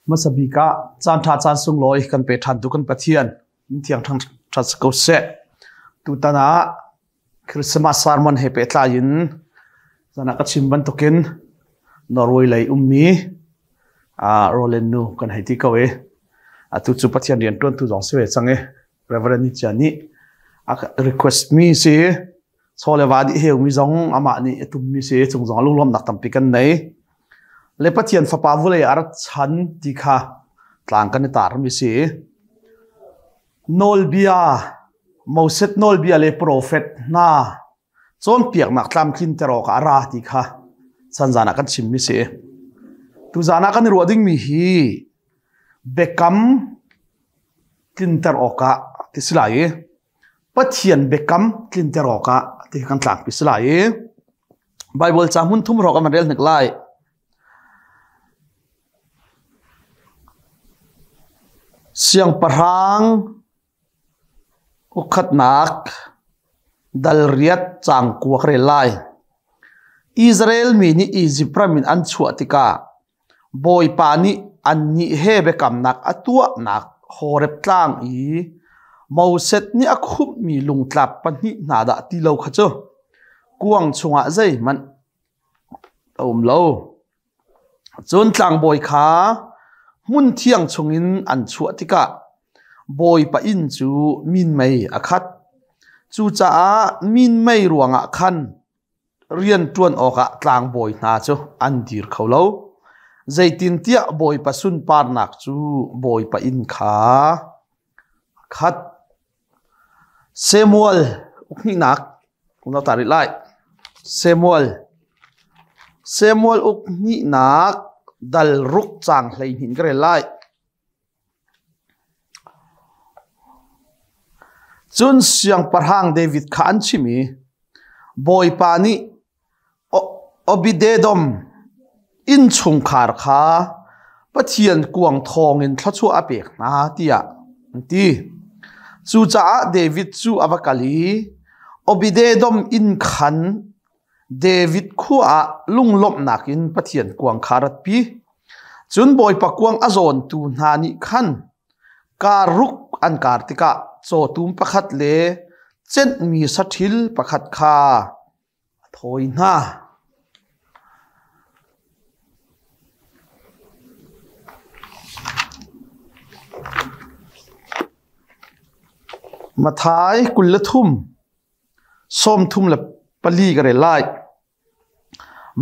Hmasa bik ah caanṭha caan sunglawi kan pe ṭhantu kan Pathian min thiang thangṭhat si ko seh. Tutan ah Christmas sermon he pehtlai in zan ah ka chim bantukin Norway lei ummi Roland nu kan hei ti ko i atu cu Pathian rian ṭuantu zong si ve cang i Reverend Ni Cia nih a request mi si chaw le va dih heumi zong amah nih a tummi si cung zong lunglawmhnak tampi kan nei. Le Pathian fapa vulei a rat chan ti kha tlang kan i tarmi si. Nawlbia, Moses nawlbia le profet hna cawnpiaknak tlamtlinter awkah a ra ti kha sanzan ah kan chimmi si. Tuzan ah kan i ruah dingmi hi biakam tlinter awkah ti si lai i Pathian biakam tlinter awkah ti kan tlangpi si lai i Baibal ca hmun thum rawk an rel hnik lai. Siangpahrang ukhatnak dal riat cang kuak rel lai. Israel mi nih Izipt ram in an chuah tikah Bawipa nih annih he biakamnak a tuahnak Horeb Tlang i Moses nih a khumhmi lungtlap pahnih hna dah ti lo kha cu kuang chungah zeihmanh a um lo. Cun tlangbawi kha hmunthiang chungin an chuah tikah Bawipa inn cu minmei a khat. Cucaah minmei ruangah khan rianṭuan awkah tlangbawi hna cu an dir kho lo. Zeitintiah Bawipa sunparnak cu Bawipa inn kha a khat. Samuel ukhnihnak unau ta rih lai. Samuel Samuel ukhnihnak dal ruk cang 12 ka rel lai. Cun siangpahrang David kha an chimh i, Bawipa nih Obed-edom innchungkhar kha Pathian kuang thawngin thluachuah a pek hna, tiah an ti. Cucaah David cu a va kal i Obed-edom inn khan David khua ah lunglawmhnak in Pathian kuang kha a ratpi. Cun Bawipa kuang a zawntu hna nih khan kar ruk an kar tikah cawtum pakhat le cenhmi saṭhil pakhat kha a thawi hna. Matthai 23 34 ka rel lai.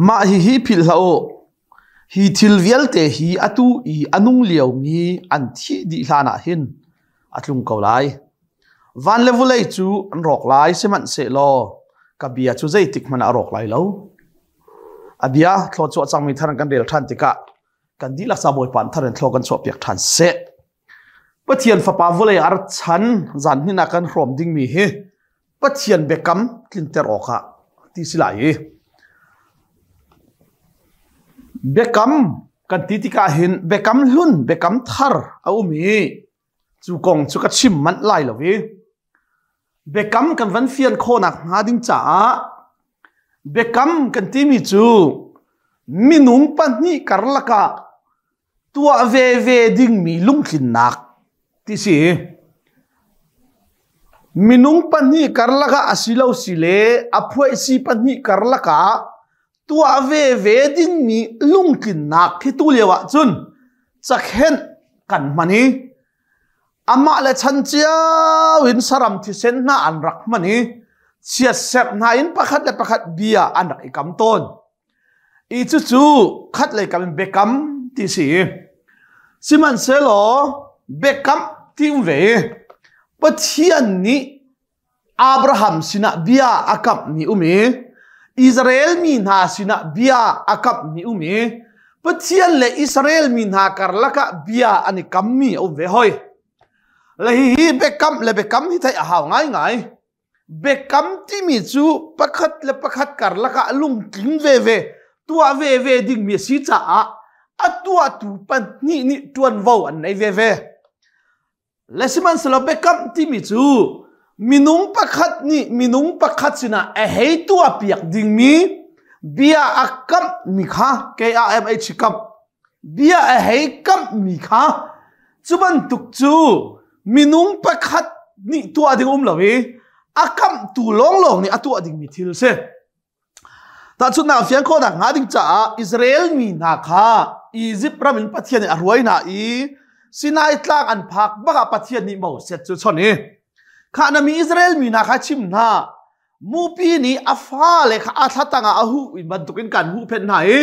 Mah hihi philh hlah u. Hi thil vialte hi atu i a nung liomi an thih dih hlanah hin a tlung ko lai. Van le vawlei cu an rawk lai, sihmanhsehlaw ka bia cu zeitik hmanh ah a rawk lai lo. A bia thluachuah cangmi thar kan rel ṭhan tikah kan dihlak ca Bawipa thar in thlua kan chuahpiak ṭhan seh. Pathian Fapa vawlei ah a rat chan zan hnin ah kan hrawm dingmi hi Pathian biakam tlinter awkah ti si lai i biakam kan ti tikah hin biakam hlun biakam thar a um i cu kong cu ka chim manh lai lo i biakam kan van fian khawhnak hnga ding caah biakam kan timi cu minung pahnih karlak ah tuah veve dingmi lungtlinnak ti si. Minung pahnih karlak ah asilo si le a phuaisi pahnih karlak ah tuah veve dingmi lungtlinnak khi tu lio ah cun cakhenh kan hman i amah le chan cio in saram thisen hna an rak hman i chiatserh hna in pakhat le pakhat bia an rak i kam tawn. I cucu khat lei kam in biakam ti si. Sihmanhsehlaw biakam ti um ve i Pathian nih Abraham sinah bia a kamhmi um i Israel mi hna sinah bia a kamhmi um i Pathian le Israel mi hna karlak ah bia an i kammi a um ve hoi. Le hihi biakam le biakam hi theih a hau ngaingai. Biakam timi cu pakhat le pakhat karlak ah lungtling veve tuah veve dingmi a si caah a tuahtu pahnih nih ṭuanvo an nei veve. Le sihmanhsehlaw biakam timi cu minung pakhat nih minung pakhat sinah a hei tuahpiak dingmi bia a kamhmi kha KRMH kamh. Bia a hei kamhmi kha cu bantuk cu minung pakhat nih tuah ding um lo i a kamhtu lawnglawng nih a tuah dingmi thil si. Tahchunhnak fian khawhnak hnga ding caah Israel mi hna kha Izipt ram in Pathian nih a hruai hna i Sinai tlang an phak bak ah Pathian nih Moses cu chon i khah na mi Israel mi hna kha chim hna mupi nih a fale kha a thla tangah a huh in bantukin kan huhphenh hna i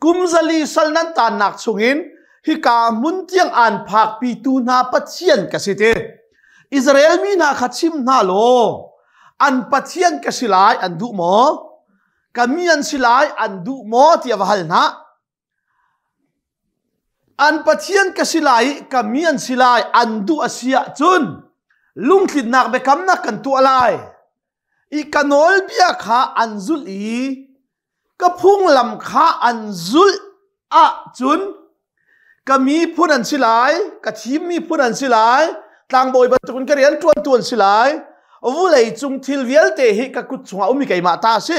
kum zali sal nan tannak chungin hika hmun tiang aan phakpitu hna Pathian ka si ti Israel mi hna kha chim hna law an Pathian ka si lai an duh maw ka mi an si lai an duh maw tiah va hal hna An Pathian ka si lai i ka mi an si lai an duh a si ahcun lungtlinnak biakamnak kan tuah lai i ka nawlbia kha an zulh i ka phunglam kha an zulh ahcun ka miphun an si lai, ka thimmi phun an si lai, tlangbawi bantukin ka rian ṭuantu an si lai, vulei cung thil vialte hi ka kut chungah ummi keimah ta a si.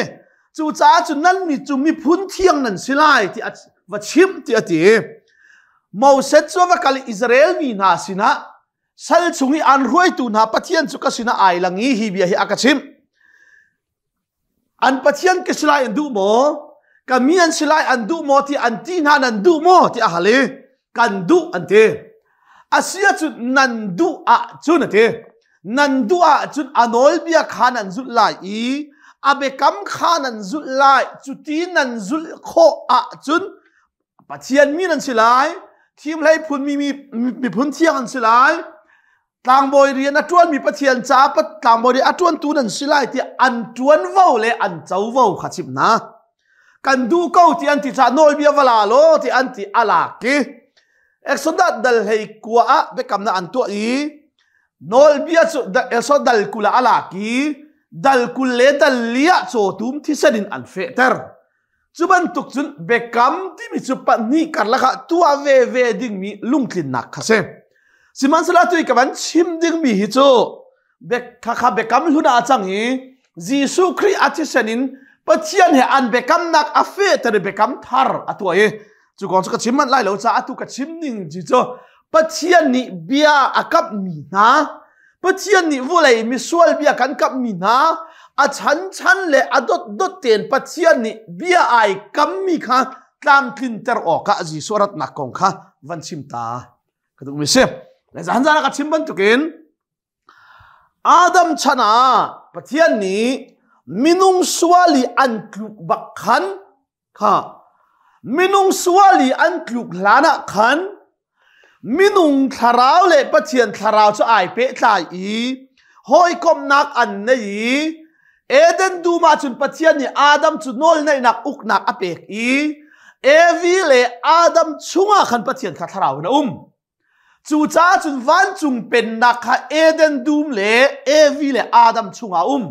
Cucaah cun nan mi cu miphun thiang nan si lai ti va chimh ti a ti. Moses cu va kal i Israel mi hna sinah sal chung i an hruaitu hna Pathian cu ka sinah ai lang i hi bia hi a ka chimh. An Pathian ka si lai an duh maw? Ka mi an si lai an duh maw ti an ti hna nan duh maw ti a hal i kan duh an ti. Asi ahcun nan duh ahcun a ti. Nan duh ahcun a nawlbia kha nan zulh lai i a biakam kha nan zulh lai. Cuti nan zulh khawh ahcun Pathian mi nan si lai, thimhlei phun mi miphun thiang an si lai, tlangbawi rian a ṭuanmi Pathian caah tlangbawi rian a ṭuantu nan si lai tiah an ṭuanvo le an covo kha chimh hna. Kan duh ko ti an ti caah nawlbia va la law ti an ti a lak i Exodus dal hlei kua ah biakamnak an tuah i nawlbia cu Exodus dal 20 ah a lak i dal 20 le dal li ah cawtum thisen in an fehter. Cu bantuk cun biakam timi cu pahnih karlak ah tuah veve dingmi lungtlinnak kha si. Sihmanhsehlaw tu i ka van chim dingmi hi cu khakha biakam hlun ah a cang i Jesuh Khrih a thisen in Pathian he an biakamnak a fehter i biakam thar a tuah i cu kong cu ka chim manh lai lo caah atu ka chim ning ji cu Pathian nih bia a kamhmi hna Pathian nih vawlei misual bia kan kamhmi hna a chanchan le a dotdot tein Pathian nih bia ai kammi kha tlamtlinter awkah Jesuh ratnak kong kha van chim ta ka duhmi si. Le zan zan ka chim bantukin Adam chan ah Pathian nih minung sual i an tluk bak khan kha minung sual i an tluk hlan ah khan minung thlarau le Pathian thlarau cu ai pehtlai i hawikomhnak an nei i Eden dum ah cun Pathian nih Adam cu nawlneihnak uknak a pek i Evi le Adam chungah khan Pathian kha thlarau in a um. Cucaah cun vancung pennak kha Eden dum le Evi le Adam chungah um.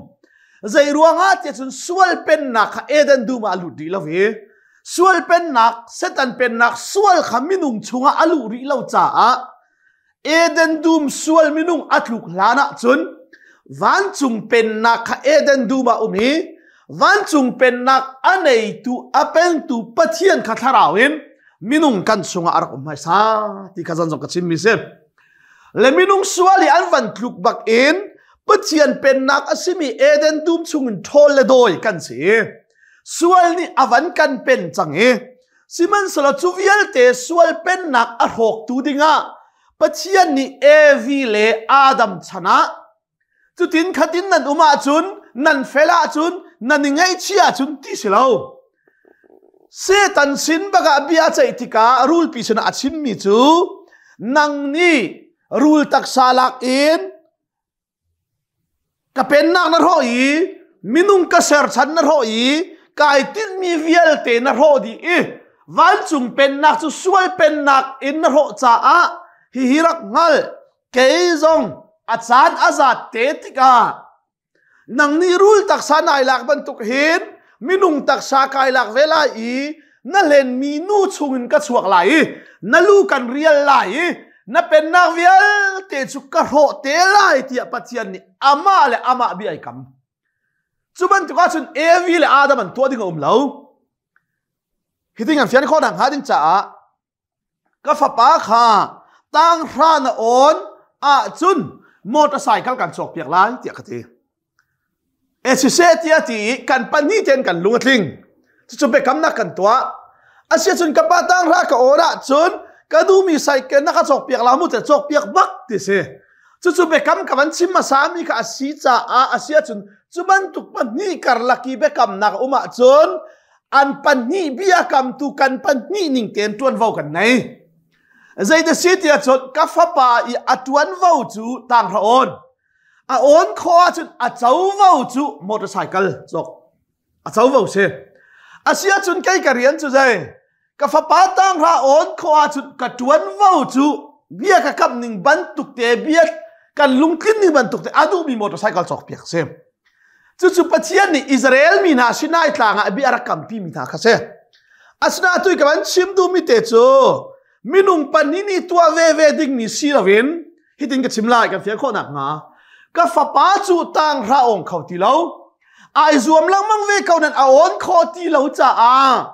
Zei ruangah tiah cun sual pennak kha Eden dum ah a lut rih lo i sual pennak, Satan pennak sual kha minung chungah a luh rih lo caah Eden dum sual minung a tluk hlan ah cun vancung pennak kha Eden dum ah um i vancung pennak a neitu a pengtu Pathian kha thlarau in minung kan chungah a rak um hmaisa ti kha zan zong ka chimmi si le minung sual i an van tluk bak in Pathian pennak a simi Eden dum chungin ṭhawl le dawi kan si sual nih a van kan pen cang i sihmanhsehlaw cu vialte sual pennak a hrawktu dingah Pathian nih Evi le Adam chan ah Cutin khatin nan um ahcun, nan fel ahcun, nan i ngaihchih ahcun ti si lo. Satan sin bak ah bia ceih tikah rulpi sinah a chimmi cu nang nih rul taksa lak in ka pennak na hrawh i minung ka serchan na hrawh i kai tinhmi vialte na hrawh dih i vancung pennak cu sual pennak in na hrawh caah hihi rak hngal Kei zong a caan a zat te tikah nang nih rul taksa nai lak bantuk hin minung taksa kai lak ve lai i na hlenmi nu chungin ka chuak lai i na lu kan rial lai i na pennak vialte cu ka hrawh te lai tiah Pathian nih amah le amah bia ai kam. Cu bantuk ahcun Evi le Adam an tuah ding a um lo. Hi ting an fian khawh nak hnga ding caah. Ka fapa kha tanghra na awn ahcun motorcycle kan cawk piak lai tiah ka ti. E siseh tiah ti i kan pahnih tein kan lung a tling. Cucu biakamnak kan tuah. Asiahcun ka pa tanghra ka awn ahcun ka duhmi cycle na ka cawk piak la mu tiah cawk piak bak ti si. Cucu biakam ka van chim hmasa mi kha a si caah a si ahcun cu bantuk pahnih karlak i biakamnak a um ahcun an pahnih biakamtu kan pahnih ning tein ṭuanvo kan nei. Zei da si tiah cun ka fapa i a ṭuanvo cu tanghra awn. A awn khawh ahcun a covo cu motorcycle cawk. A covo si. A si ahcun kei ka rian cu zei? Ka fapa tanghra awn khawh ahcun ka ṭuanvo cu bia ka kamh ning bantuk te bia kan lungtlin ning bantuk te a duhmi motorcycle cawk piak si. Cucu Pathian nih Israel mi hna Sinai tlang ah bia a rak kampi mi hna kha si. Asinain tu ka van chim duhmi te cu minung pahnih nih tuah veve dingmi si loin hitin ka chim lai kan fian khawh nakhnga ka fapa cu tanghra ong kho ti lo ai zuam lengmang ve ko nan a awn khawh ti lo caah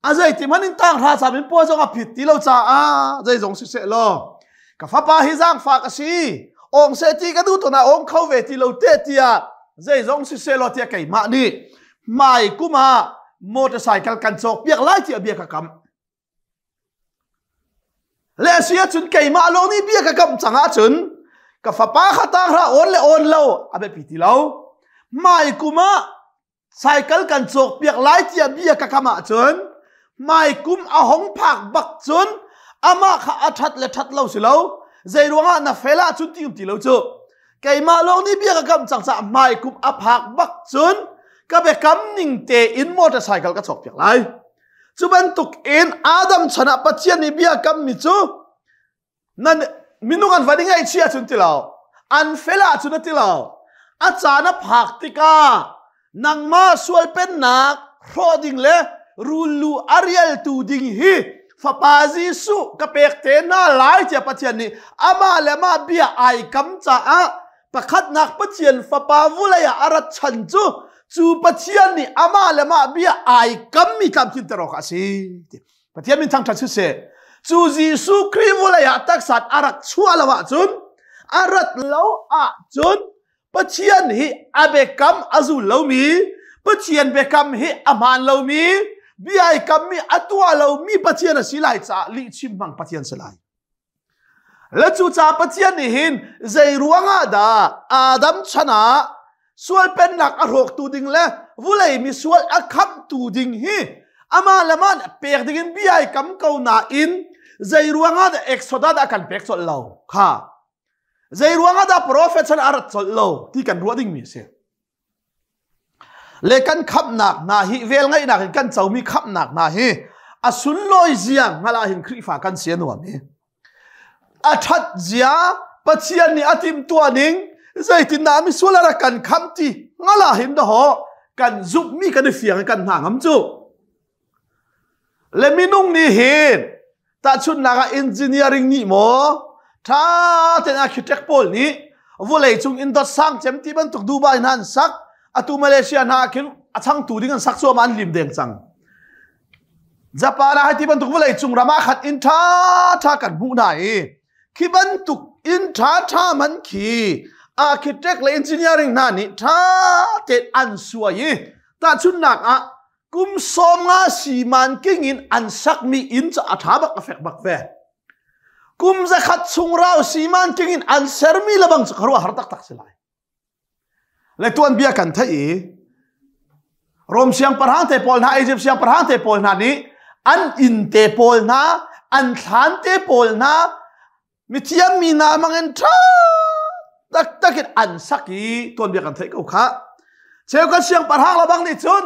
a zeiti hmanh in tanghra sam in puai zong a phit ti lo caah zeizong siseh law ka fapa hi zaangfak a si ong seh ti ka duh tawn ah ong kho ve ti lo te tiah zeizong siseh law tiah keimah nih hmai kum ah motorcycle kan cawk piak lai tiah bia ka kam Le a si ahcun keimah lawng nih bia ka kamh cang ahcun ka fapa kha tanghra awn le awn lo a biapi ti lo. Hmai kum ah cycle kan cawk piak lai tiah bia ka kam ahcun hmai kum a hong phak bak cun amah kha a ṭhat le ṭhat lo si lo. Zei ruangah na fel ahcun ti um ti lo cu. Keimah lawng nih bia ka kamh cang caah hmai kum a phak bak cun ka biakam ning tein motorcycle ka cawk piak lai. Cu bantuk in Adam chan ah Pathian nih bia kammi cu nan minung an van i ngaihchih ahcun ti lo an fel ahcun a ti lo a caan a phak tikah nangmah sual pennak hrawh ding le rullu a rialtu ding hi fapa Jesuh ka pek te hna lai tiah Pathian nih amah le amah bia ai kam caah pakhatnak Pathian fapa vulei ah a rat chan cu cu Pathian nih amah le mah bia ai kammi tlamtlinter awk a si. Pathian min thangṭhat siseh. Cu Jesuh Khrih vulei ah taksa a rak chuah lo ahcun a rat lo ahcun Pathian hi a biakam a zul lomi Pathian biakam hi a hmaan lomi bia ai kammi a tuah lomi Pathian a si lai caah lihchim hmang Pathian si lai. Le cucaah Pathian nih hin zei ruangah dah Adam chan ah sual pennak a hrawktu ding le vulei misual a khamhtu ding hi amah le mah pek ding in bia ai kam ko nain zei ruangah dah Exodus ah kan pek colh lo kha zei ruangah dah prophet chan a rat colh lo ti kan ruah dingmi a si. Le kan khamhnak hna hi velngeihnak in kan comi khamhnak hna hi a sunlawi zia hngalh ah hin Khrihfa kan si a nuam i a ṭhat zia Pathian nih a timhtuah ning zeitindah misual a rak kan khamh ti hngalh ah hin dahawh kan zumhmi kan i fiang i kan hna ngam cu. Le minung nih hin tahchunhnak ah engineering nih maw ṭha tein architect pawl nih vawlei cung in dot sang cem ti bantuk Dubai hna an sak atu Malaysia hna ah khin a changtu ding an sak cuahmah an lim deng cang Japan ah ti bantuk vawlei cung ram ah khat inn ṭha ṭha kan hmuh hna i khi bantuk inn ṭha ṭha man khi architect le engineering hna nih ṭha tein an suai i tahchunhnak ah kum 50 siman king in an sakmi inn cu a ṭha bak a fek bak ve kum 100 chung rau siman king in an sermi lebang cu kharuah har taktak si lai le tuan bia kan theih i Rom siangpahrang te pawl hna Egypt siangpahrang te pawl hna nih an inn te pawl hna an thlan te pawl hna mithiam mi hna mangin ṭha taktak in an sak i tuanbia kan theih ko kha cheukhat siangpahrang labang nih cun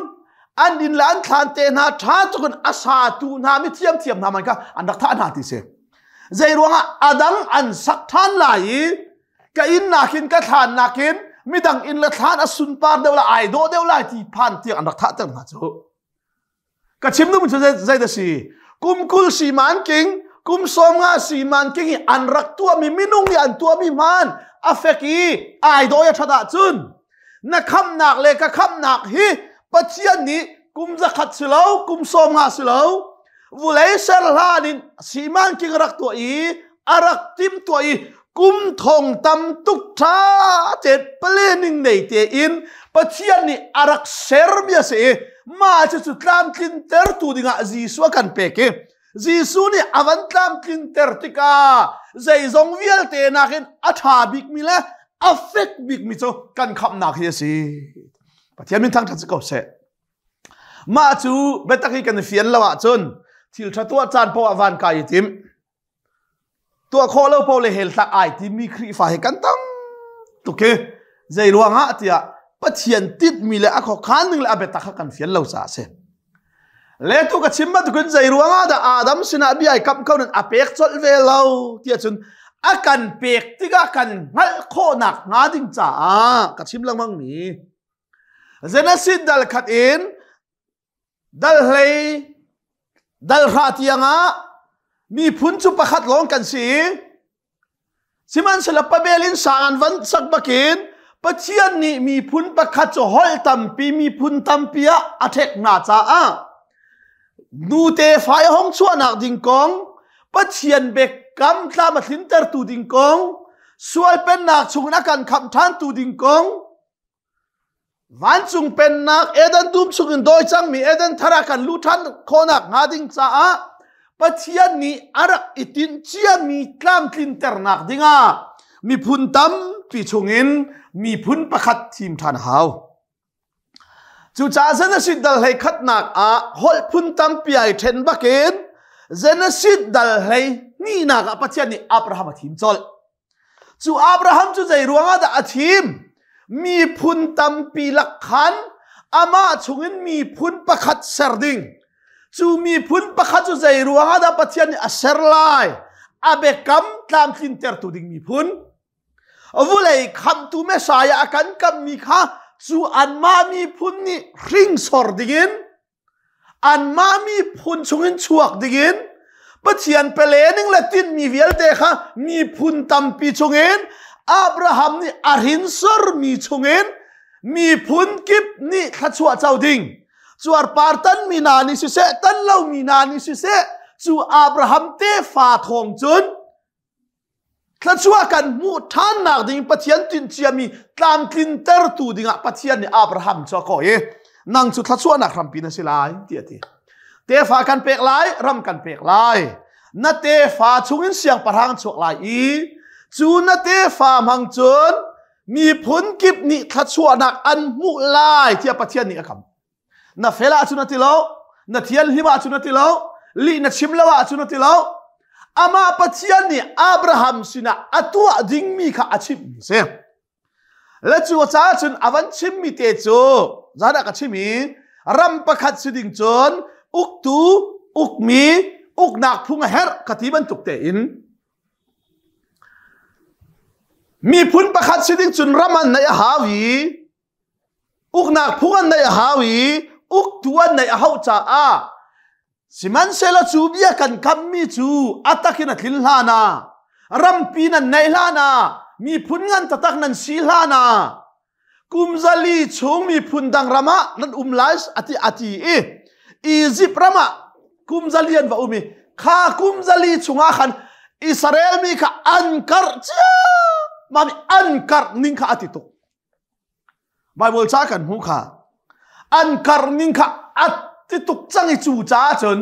an inn le an thlan te hna ṭha tuk in a satu hna mithiam thiam hna man kha an rak thah hna ti si zei ruangah adang an sak ṭhan lai i ka inn nakin ka thlan nakin midang inn le thlan a sunpar deuh lai ai dawh deuh lai ti phan tiang an rak thah ter hna cu Ka chim duhmi cu zei dah si? Kum 20 si man king, kum 50 si man king i an rak tuahmi minung nih an tuahmi hman a fek i ai dawi a ṭhat ahcun na khamhnak le ka khamhnak hi Pathian nih kum 100 si lo, kum 50 si lo. Vulei ser hlan in siman king rak tuah i a rak tim tuah i kum thong tam tuk tha te planning nei te in Pathian nih a rak ser mi a si i mah cu cu tlamtlinter tu dingah Jesuh a kan pek i Jesuh nih a van tlamtlinter tikah zeizong vialte nakin a ṭha bikmi le a fek bikmi cu kan khamhnak hi a si. Pathian min thangṭhat si ko seh. Mah cu biatak hi kan i fian lo ahcun thil ṭha tuah caan poah van kai i tim. Tuah khawh lo paoh le hell tlak ai timi Khrihfa hi kan tam tuk hi. Zei ruangah tiah Pathian tinhmi le a khuakhan ning le a biatak kha kan fian lo caah a si. Le tu ka chim bantukin zei ruangah dah Adam sinah bia ai kamh ko nan a pek colh ve lo tiah cun a kan pek tikah kan hngalh khawhnak hnga ding caah ka chim lengmang mi Genesis dal khat in dal hlei dal hra tiangah miphun cu pakhat lawng kan si sihmanhsehlaw pabel in sang an van sak bakin Pathian nih miphun pakhat cu holh tampi miphun tampi ah a ṭhek hna caah nute fai hong chuahnak ding kong Pathian biakam tlam a tlintertu ding kong sual pennak chungin a kan khamh ṭhantu ding kong Vancung pennak Eden dum chungin dawi cangmi Eden thar ah kan luh ṭhan khawhnak hnga ding caah Pathian nih a rak i tinh ciami tlamtlinternak dingah miphun tampi chungin miphun pakhat thim ṭhan a hau. Cucaah Genesis dal hlei khatnak ah holh phun tampi ai ṭhen bakin Genesis dal hlei hnihnak ah Pathian nih Abraham a thim colh. Cu Abraham cu zei ruangah dah a thim? Miphun tampi lak khan amah chungin miphun pakhat ser ding. Cu miphun pakhat cu zei ruangah dah Pathian nih a ser lai? A biakam tlamtlintertu ding miphun. Vulei khamtu Messiah a kan kammi kha cu anmah miphun nih hringsor dingin anmah miphun chungin chuak dingin Pathian pele ning le tinhmi vialte kha miphun tampi chungin Abraham nih a hrinsormi chungin miphun kip nih thluachuah co ding cuarpar tanmi hna nih siseh tan lomi hna nih siseh cu Abraham tefa thawng cun Thluachuah kan hmuh ṭhannak ding Pathian tinhciami tlamtlintertu dingah Pathian nih Abraham cu a kawh i nang cu thluachuahnak hrampi na si lai tiah a ti. Tefa kan pek lai, ram kan pek lai. Na tefa chungin siangpahrang chuak lai i cu na tefa hmang cun miphun kip nih thluachuahnak an hmuh lai tiah Pathian nih a kam. Na fel ahcun a ti lo, na thianhlim ahcun a ti lo, lih na chim lo ahcun a ti lo. Amah Pathian nih Abraham sinah a tuah dingmi kha a chimhmi si. Le cu caah cun a van chimmi te cu zan ah ka chim i ram pakhat si ding cun uktu, ukmi, uknak phung a herh ka ti bantuk tein miphun pakhat si ding cun ram an neih a hau i Uknak phung an neih a hau i uktu an neih a hauh caah sihmanhsehlaw cu bia kan kammi cu a takin a tlin hlan ah rampi nan neih hlan ah miphun ngan taktak nan si hlan ah kum zali chung miphun dang ram ah nan um lai ati ati i Egypt ram ah kum zali an va um i kha kum zali chungah khan Israel mi kha an karh cia mami an karh ning kha ati tuk Bible ca kan hmuh kha an kar ning kha a ti tuk cang i cu caah cun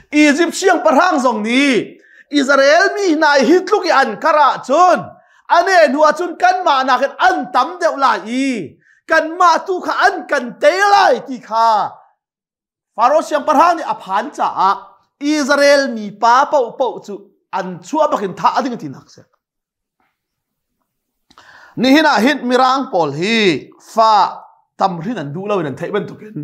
Egypt siangpahrang zong nih Israel mi hna hi tluk i an kar ahcun ane hnu ahcun kanmah nakin an tam deuh lai i kanmah tu kha an kan tei lai ti kha Faro siangpahrang nih a phan caah Israel mi pa paohpaoh cu an chuah bakin thah ding tinak si. Nihin ah hin Mirang pawl hi fa tamhrin an duh lo in an theih bantukin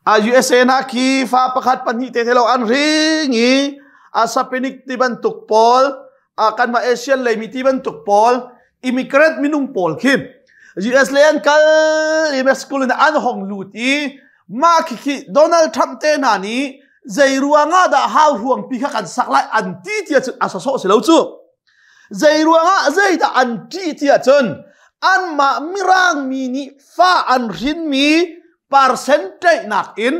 a USA na khi fa pakhat pahnih te te lo an ring i a Hispanic ti bantuk pawl a kanmah Asian lei mi ti bantuk pawl immigrant minung pawl khi US le an kal i Mexico in an hong lut i mah khi khi Donald Trump te hna nih zei ruangah dah hau ruang pi kha kan sak lai an ti tia cun a sawsawh si lo cu zei ruangah zeidah an ṭih tiah cun anmah mirang mi nih fa an hrinmi percentage nakin.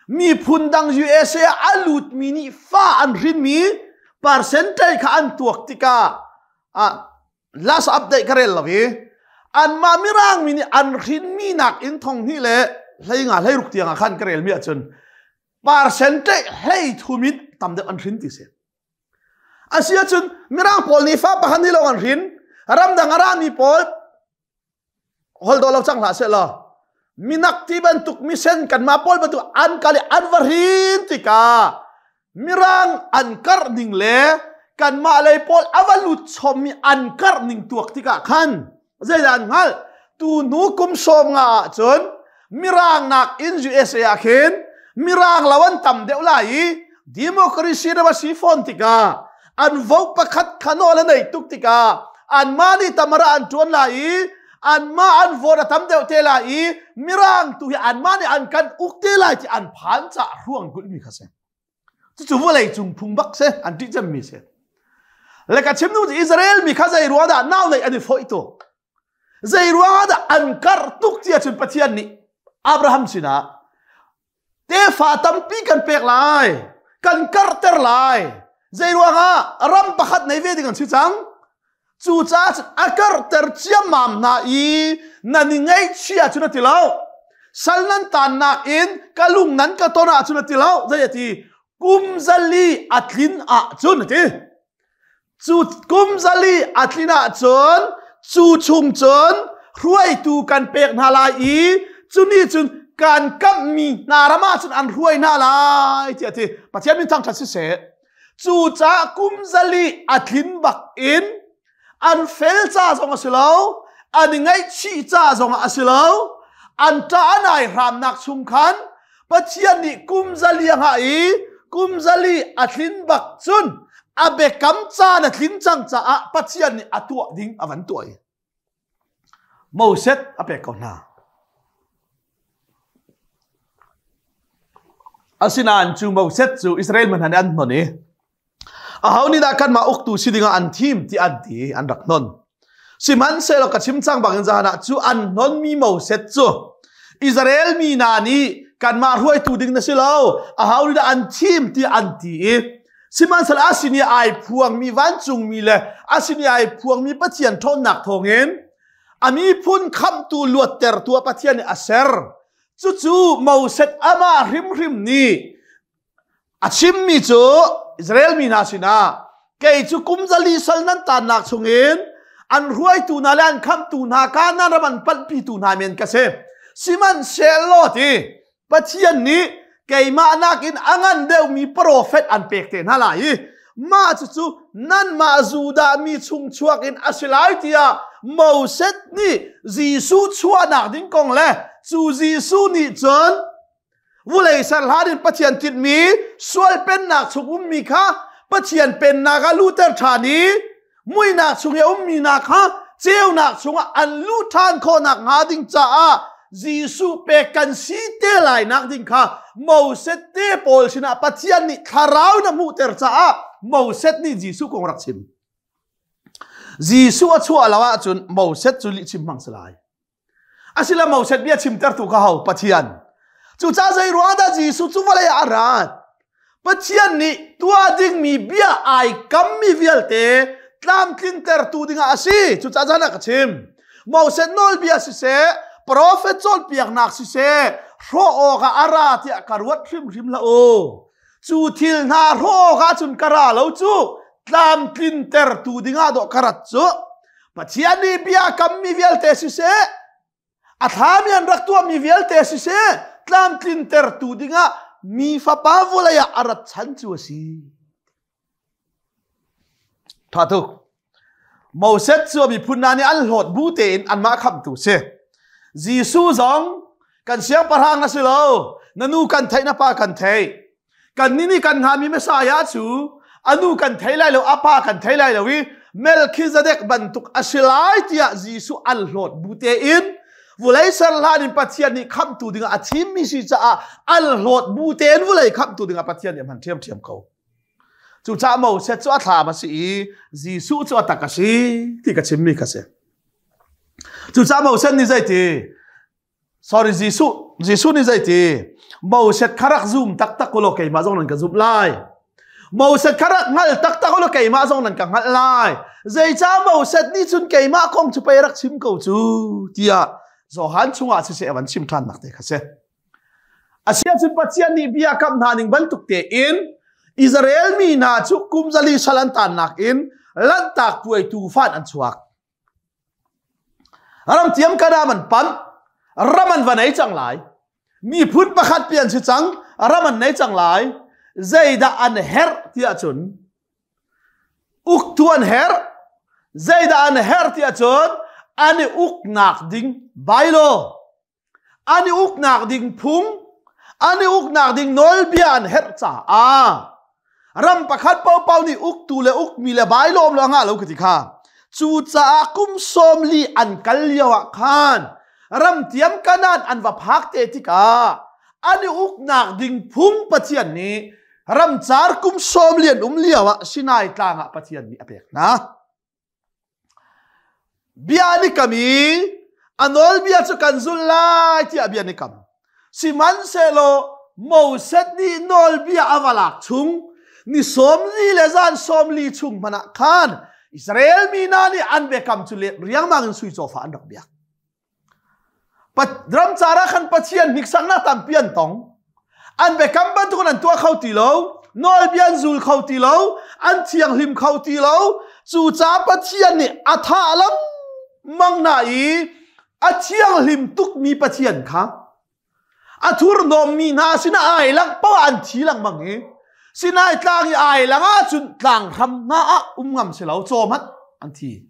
Miphun dang USA a lutmi nih fa an hrinmi percentage kha an tuak tikah ah last update ka rel lo i anmah mirang mi nih an hrinmi nak in thong hnih le hlei nga hlei ruk tiang ah khan ka relmi ahcun percentage hlei thum in tam deuh an hrin ti si. Asi ahcun mirang pawl nih fa pakhat nih lawng an hrin ramdang a rami pawl hol do lo cang hlah seh law minak ti bantuk misen kanmah pawl bantuk an kal i an va hrin tikah mirang an karh ning le kanmah lei pawl a va lut chommi an karh ning tuak tikah khan zeidah an hngalh tu hnu kum sawm nga ahcun mirang nak in USA ah khin mirang lo an tam deuh lai i democracy ram a si fawn tikah an vote pakhat kha nawl a nei tuk tikah anmah nih tamara an ṭuan lai i anmah an vote a tam deuh te lai i mirang tu hi anmah nih an kan uk te lai ti an phan caah ruang kulhmi kha si. Cucu vawlei cung phung bak si an ṭih cemmi si. Le ka chim nu Israel mi kha zei ruang dah nau neih an i fawih tuk. Zei ruang dah an karh tuk ti ahcun Pathian nih Abraham sinah tefa tampi kan pek lai, kan karhter lai. Zei ruangah ram pakhat nei ve ding an si cang. Cucaah cun a karhter ciammam hna i nan i ngaihchih ahcun a ti lo. Sal nan tannak in ka lung nan ka ton ahcun a ti lo. Zei a ti? Kum zali a tlin ahcun a ti. Cu kum zali a tlin ahcun cu chung cun hruaitu kan pek hna lai i cu nih cun kan kamhmi hna ram ah cun an hruai hna lai tiah a ti. Pathian min thangṭhat siseh. Cucaah kum zali a tlin bak in an fel ca zong a si lo, an i ngaihchih ca zong a si lo, an ṭah an ai hramnak chung khan Pathian nih kum zali a hngah i kum zali a tlin bak cun a biakam caan a tlin cang caah Pathian nih a tuah ding a van tuah i Moses a pek ko hna. Asinain cu Moses cu Israel mi hna nih an hnon i aho nih dah kanmah uktu si dingah an thim ti an ti an rak hnon. Sihmanhsehlaw ka chim cang bangin zahan ah cu an hnonmi Moses cu Israel mi hna nih kanmah hruaitu ding na si lo, aho nih dah an thim ti an ti i sihmanhsehlaw a sin i ai phuangmi vancungmi le a sin i ai phuangmi Pathian ṭhawnnak thawngin a miphun khamhtu luattertu ah Pathian nih a ser. Cucu Moses amah hrimhrim nih a chimmi cu Israel mi hna sinah kei cu kum zali sal nan tannak chungin an hruaitu hna le an khamhtu hna Kanaan ram an panhpitu hna men ka si. Sihmanhsehlaw ti Pathian nih keimah nakin a ngan deuhmi profet an pek te hna lai i mah cucu nanmah Judah mi chung chuak in a si lai tiah Moses nih Jesuh chuahnak ding kong le cu Jesuh nih cun vulei ser hlan in Pathian tinhmi sual pennak chung ummi kha Pathian pennak ah luhter ṭhan i muihnak chung i a ummi hna kha ceunak chungah an luh ṭhan khawhnak hnga ding caah Jesuh pek kan si te lai nak ding kha Moses te pawl sinah Pathian nih thlarau in a hmuhter caah Moses nih Jesuh kong rak chim. Jesuh a chuah lo ahcun Moses cu lihchim hmang si lai. Asila Moses bia chimtertu kha ho Pathian. Cucaah zei ruang dah Jesuh cu vawlei ah a rat? Pathian nih tuah dingmi bia ai kammi vialte tlamtlintertu dingah a si. Cucaah zan ah ka chim. Moses nawlbia siseh, profet cawnpiaknak siseh, hrawh awkah a ra tiah ka ruat hrimhrim hlah u. Cu thil hna hrawh awkah cun ka ra lo cu tlamtlintertu dingah dawh ka rat cu. Pathian nih bia kammi vialte siseh, a thlami an rak tuahmi vialte siseh, tlamtlintertu dingah mi fapa vawlei ah a rat chan cu a si. Tha tuk. Moses cu a miphun hna nih an hlawt bu tein anmah khamhtu si. Jesuh zong kan siangpahrang na si lo, na nu kan theih, na pa kan theih. Kan nih nih kan hngahmi Messiah cu a nu kan thei lai lo, a pa kan thei lai lo i Melchizedek bantuk a si lai tiah Jesuh an hlawt bu tein vulei ser hlan in Pathian nih khamhtu dingah a thimmi si caah an hlawt bu tein vulei khamhtu dingah Pathian nih a hman ṭhiamṭhiam ko. Cucaah Moses cu a thlam a si i Jesuh cu a tak a si ti ka chimmi kha si. Cucaah Moses nih zeiti? Sorry, Jesuh. Jesuh nih zeiti Moses kha rak zum taktak ulaw keimah zong nan ka zumh lai. Moses kha rak hngal taktak ulaw keimah zong nan ka hngalh lai. Zeicah Moses nih cun keimah kong cu pei rak chim ko cu tiah Johan chungah siseh a van chim ṭhan nak te kha si. Asiahcun Pathian nih bia kam hna ning bantuk tein Israel mi hna cu kum zali sal an tannak in Lanhtak puai tuufan an chuak. Ram tiam Kanaan an panh, ram an va nei cang lai. Miphun pakhat pi an si cang, ram an nei cang lai. Zeidah an herh tiah cun uktu an herh. Zeidah an herh tiah cun an i uknak ding bylaw an i uknak ding phung an i uknak ding nawlbia an herh caah ram pakhat paohpaoh nih uktu le ukmi le bailawm lo ngah lo ka ti kha cucaah kum 40 an kal lio ah khan ram tiam kanan an va phak te tikah an i uknak ding phung Pathian nih ramcar kum 40 an um lio ah Sinai tlang ah Pathian nih a pek hna. Bia an i kam i a nawlbia cu kan zulh lai tiah bia an i kam. Sihmanhsehlaw Moses nih nawlbia a va lak chung ni 40 le zan 40 chung hmanh ah khan Israel mi hna nih an biakam cu let riangmang in sui cawfa an rak biak. Ramcar ah khan Pathian hniksaknak tampi an tong. An biakam bantukin an tuah kho ti lo, nawlbia an zul kho ti lo, an thianghlim kho ti lo. Cucaah Pathian nih a thah lengmang hna i a thianghlim tukmi Pathian kha a thurhnawmmi hna sinah ai langh paoh an thi lengmang i Sinai tlang i ai lang ahcun tlang hram hna ah um ngam si lo, caw hmanh an thi.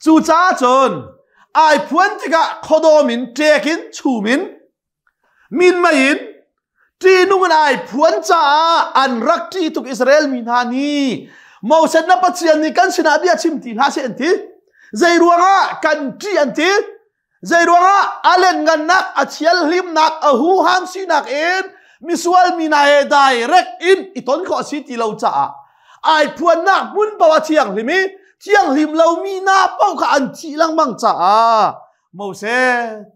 Cucaah cun ai phuan tikah khuadawm in ṭek in chum in minmei in ṭihnung in ai phuan caah an rak ṭih tuk Israel mi hna nih Moses na Pathian nih kan sinah bia chim ti hlah seh an ti. Zei ruangah kan ṭih an ti. Zeiruangah a lenngannak, a thianhlimnak, a huham sinak in misual mi hna he direct in i ton khawh a si ti lo caah ai phuannak hmun paoh a thianghlim i thianghlim lomi hna paoh kha an thih lengmang caah Moses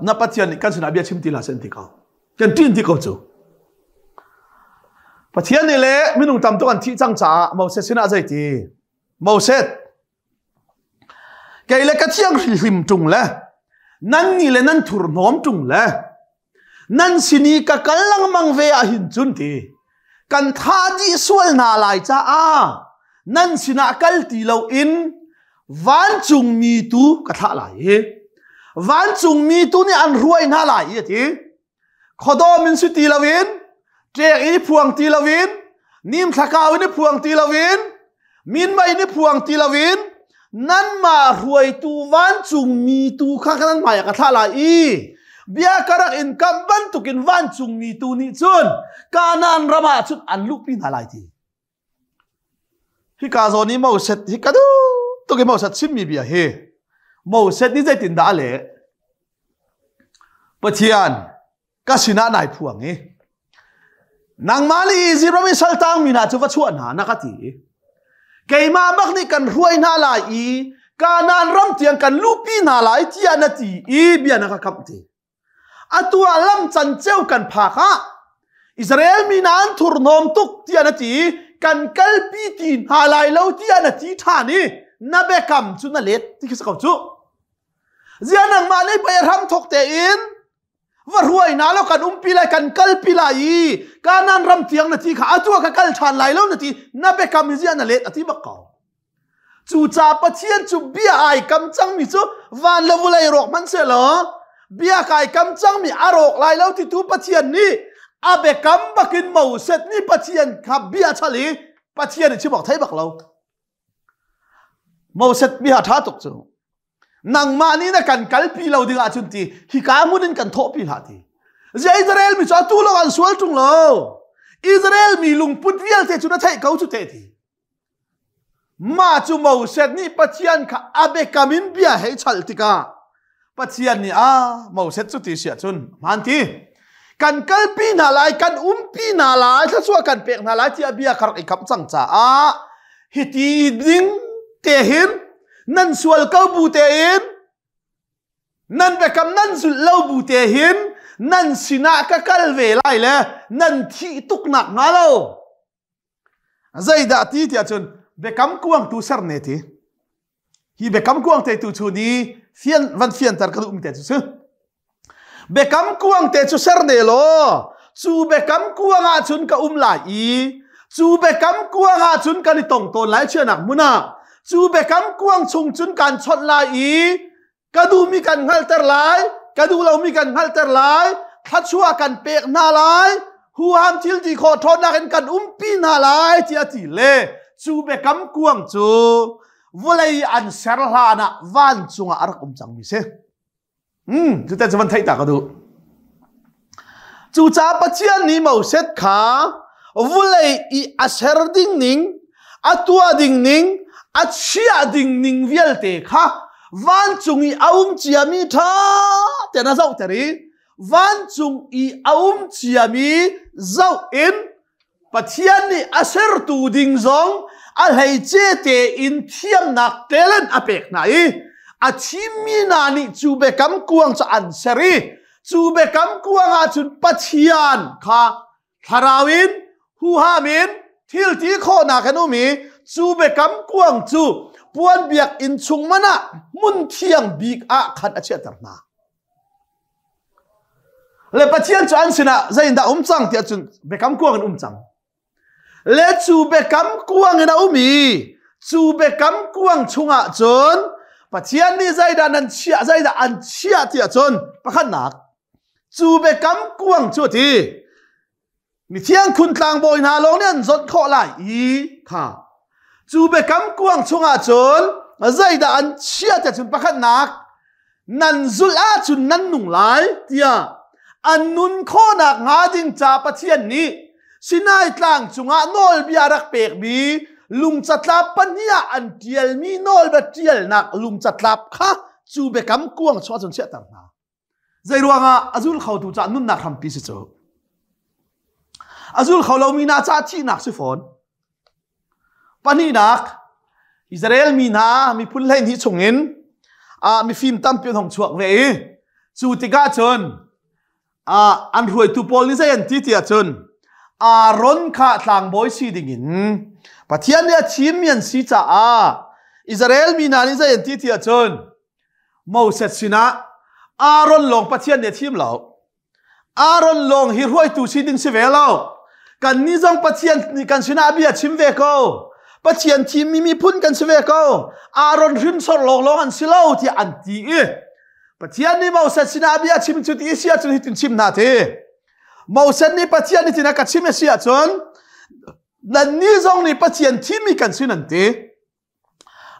na Pathian nih kan sinah bia chim ti hlah seh an ti ko. Kan ṭin ti ko cu. Pathian nih le minung tam tuk an thih cang caah Moses sinah zeiti? Moses Kei le ka thianghlim ṭung le nan nih le nan thurhnawm ṭung le nan sin i ka kal lengmang ve ah hin cun ti kan thah dih sual hna lai caah nan sinah kal ti loin vancungmi tu ka thlah lai i vancungmi tu nih an hruai hna lai i a ti. Khuadawm in si ti loin, ṭek in i phuang ti loin, nimthlakau in i phuang ti loin, minmei in i phuang ti loin, nanmah hruaitu vancungmi tu kha nan hmaiah ka thlah lai i bia ka rak in kamh bantukin vancungmi tu nih cun Kanaan ram ah cun an luhpi hna lai ti. Hika zawn i Moses hi ka duh tuk i Moses chimmi bia hi Moses nih zeitindah a leh? Pathian ka sinah nai phuang i nangmah nih Izipt ram i saltangmi hna cu va chuah hna na ka ti i keimah bak nih kan hruai hna lai i Kanaan ram tiang kan luhpi hna lai tiah na ti i bia na ka kamh ti. Atu ah lam canceu kan phak ah Israel mi hna an thurhnawm tuk tiah na ti kan kalpi ti hna lai lo tiah na ti ṭhan i na biakam cu na let ti khi si ko cu. Zia nangmah nih pei a hram thawk tein va hruai hna law kan umpi lai kan kalpi lai i Kanaan ram tiang na ti kha atu ah ka kal ṭhan lai lo na ti na biakam hi zia na let a ti bak ko. Cucaah Pathian cu bia ai kam cangmi cu van le vulei rawk hmanh sehlaw bia kai kam cangmi a rawk lai lo titu Pathian nih a biakam bakin Moses nih Pathian kha bia chal i Pathian nih chim awk thei bak lo. Moses bia ṭha tuk cu. Nangmah nih na kan kalpi lo ding ahcun ti hika hmun in kan thawhpi hlah ti. Zia Israel mi cu atu lo an sual ṭung lo. Israel mi lungput vialte cu na theih ko cu te ti. Mah cu Moses nih Pathian kha a biakam in bia hei chalh tikah Pathian nih ah Moses cu ti si ahcun hmaan ti kan kalpi hna lai kan umpi hna lai thluachuah kan pek hna lai tiah bia kha rak i kamh cang caah hiti ding te hin nan sual ko bu tein. Nan biakam nan zulh lo bu te hin nan sinah ka kal ve lai le nan thih tuk nak hnga lo. Zeidah ti tiah cun biakam kuang tu ser ne ti. Hi biakam kuang te tu chu ni fian van fianter ka duh mi te cu si. Biakam kuang te cu ser ne law cu biakam kuang ah cun ka um lai i cu biakam kuang ah cun kan i tong tawn lai chianak hmun ah cu biakam kuang chung cun kan chawnh lai i ka duhmi kan hngalhter lai ka duh lomi kan hngalhter lai thluachuah kan pek hna lai huham thil ti khawh ṭhawnnak in kan umpi hna lai tiah ti le cu biakam kuang cu vawlei an ser hlan ah vancung ah a rak um cangmi si. Cu te cu van theih ta ka duh. Cucaah Pathian nih Moses kha vulei i a ser ding ning, a tuah ding ning, a chiah ding ning vialte kha vancung i a um ciami ṭha tein a zohter i vancung i a um ciami zoh in Pathian nih a sertu ding zong a hleice tein thiamnak talent a pek hna i a thimmi hna nih cu biakam kuang cu an ser i cu biakam kuang ah cun Pathian kha thlarau in huham in thil ti khawhnak an um i cu biakam kuang cu puan biakinn chung man ah hmun thiang bik ah khan a chiahter hna. Le Pathian cu an sinah zeiindah um cang tiah cun biakam kuang in um cang. Le cu biakam kuang in a um i cu biakam kuang chungah cun Pathian nih zeidah nan chiah zeidah an chiah tiah cun pakhatnak cu biakam kuang cu a ti Mithiang khun tlangbawi hna lawng nih an zawt khawh lai i kha cu biakam kuang chungah cun zeidah an chiah tiah cun pakhatnak nan zulh ahcun nan nung lai tiah an nun khawhnak hnga ding ca Pathian nih Sinai tlang cungah nawlbia rak pekmi lungcatlap pahnih ah an ṭialmi nawlbia ṭialnak lungcatlap kha cu biakam kuang chungah cun chiahter hna. Zei ruangah a zul khotu cah nunnak hrampi si cu. A zul kho lomi hna cah thihnak si fawn. Pahnihnak, Israel mi hna miphun 12 chungin ah mifim tampi an hong chuak ve i cu tikah cun an hruaitu pawl nih zei an ti tiah cun Aaron kha tlangbawi si dingin Pathian nih a thimmi an si caah Israel mi hna nih zei an ti tiah cun Moses sinah Aaron lawng Pathian nih a thim lo. Aaron lawng hi hruaitu si ding si ve lo. Kannih zong Pathian nih kan sinah bia chim ve ko. Pathian thimmi miphun kan si ve ko. Aaron hrinsor lawnglawng an si lo tiah an ti i Pathian nih Moses sinah bia chim cu ti si ahcun hitin chim hna ti. Moses nih Pathian nih tin a ka chim a si ahcun nannih zong nih Pathian thimmi kan si nan ti.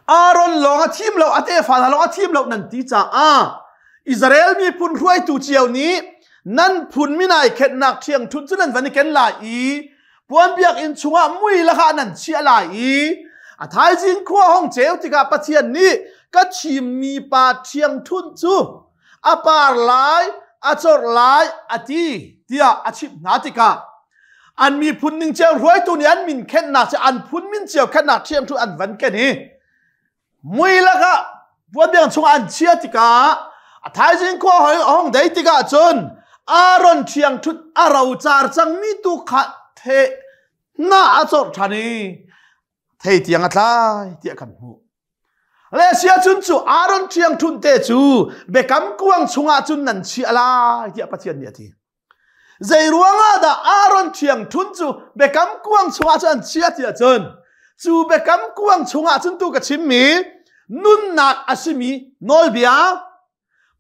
Aaron lawng a thim lo, a tefa hna lawng a thim lo nan ti caah Israel miphun hruaitu cio nih nan phun minai khenhnak ṭhiangṭhunh cu nan van i ken lai i puan biakinn chungah mui lakah nan chiah lai i a thaizing khua hong ceu tikah Pathian nih ka thimmi pa ṭhiangṭhunh cu a par lai, a corh lai a ti tiah a chimh hna tikah an miphun ning cio hruaitu nih an min khenhnak cu an phun min cio khenhnak ṭhiamṭhu an van ken i mui lakah puanbiang chungah an chia tikah a thaizing khua hoi a hong dei tikah cun Aaron ṭhiangṭhut a rocar cangmi tu kha the na a corh ṭhan i thei tiang a tlai tiah kan hmuh. Le sia cun cu Aaron ṭhiangṭhunh te cu biakam kuang chungah cun nan chiah lai tiah Pathian nih a ti. Zei ruangah dah Aaron ṭhiangṭhunh cu biakam kuang chungah cun an chiah tiah cun cu biakam kuang chungah cun tu ka chimmi nunnak a simi nawlbia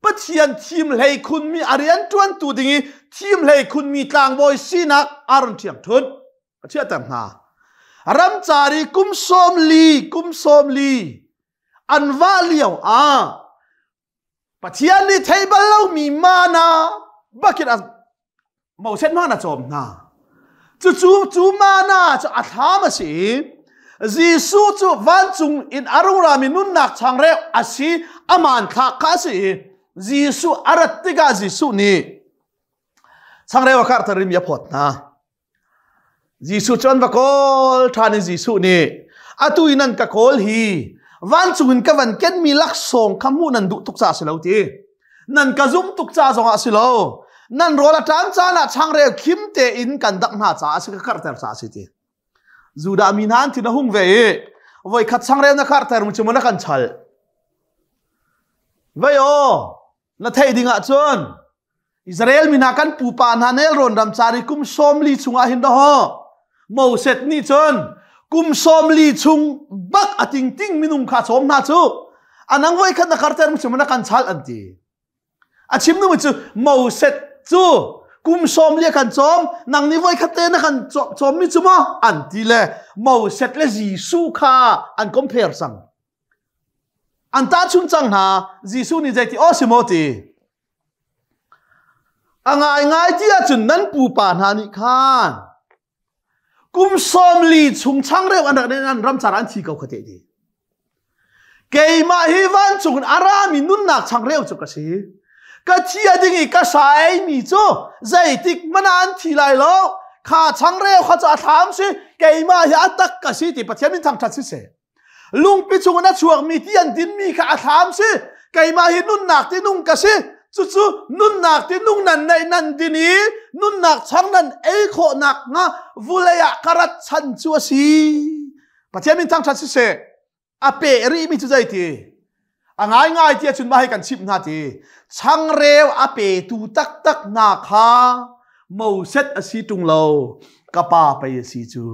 Pathian thim hlei khunmi a rian ṭuantu ding i thim hlei khunmi tlangbawi sinak Aaron ṭhiangṭhunh a chiahter hna. Ramcar i kum 40 kum 40 an vah lio ah Pathian nih thei bal lomi mana bakin a Moses hmang a cawm hna. Cucu cu mana cu a thlam a si i Jesuh cu vancung in a rung rami nunnak changreu a si a hmanthlak kha a si i Jesuh a rat tikah Jesuh nih changreu a karhter i mi a phawt hna. Jesuh cu an va kawl ṭhan i Jesuh nih atu i nan ka kawl hi vancung in ka van kenmi laksawng kha hmuh nan duh tuk caah si lo ti. Nan ka zum tuk ca zongah si lo. Nan rawl a ṭam caan ah changreu khim tein kan dak hna caah si ka karhter caah si ti. Judah mi hna an thin a hung ve i voi khat changreu na karhter mu cu na kan chal. Vei aw, na theih ding ah cun Israel mi hna kan pupa hna nelrawn ram car i kum 40 chungah hin daw Moses nih cun kum 40 chung bak a tingting minung kha cawm hna cu anang voi khat na karter mu na kan chal an ti. A chim nu cu Moses cu kum 40 kan cawm nang nih voi khat te na kan cawm mi cu maw an ti le Moses le Jesuh kha an compare cang. An tahchun cang hna. Jesuh nih zeiti aw si maw ti? A ngaingai ti ahcun nan pupa hna nih khan kum 40 chung changreu an rak an ramcar an thi ko kha te ti. Keimah hi vancung in a rami nunnak changreu cu ka si. Ka thi a ding i ka sa eimi cu zeitik hmanh ah an thi lai lo. Kha changreu kha cu a thlam si, keimah hi a tak ka si ti Pathian min thangṭhat si seh. Lungpi chungin a chuakmi ti an dinmi kha a thlam si. Keimah hi nunnak ti nung ka si. Cucu nunnak ti nung nan neih nan din i nunnak chang nan ei khawhnak hnga vulei ah ka rat chan cu a si. Pathian min thangṭhat siseh. A peh rihmi cu zei ti? A ngaingai ti ahcun mah hi kan chimh hna ti. Changreu a petu taktak hna kha Moses a si ṭung lo, ka pa pei a si cu.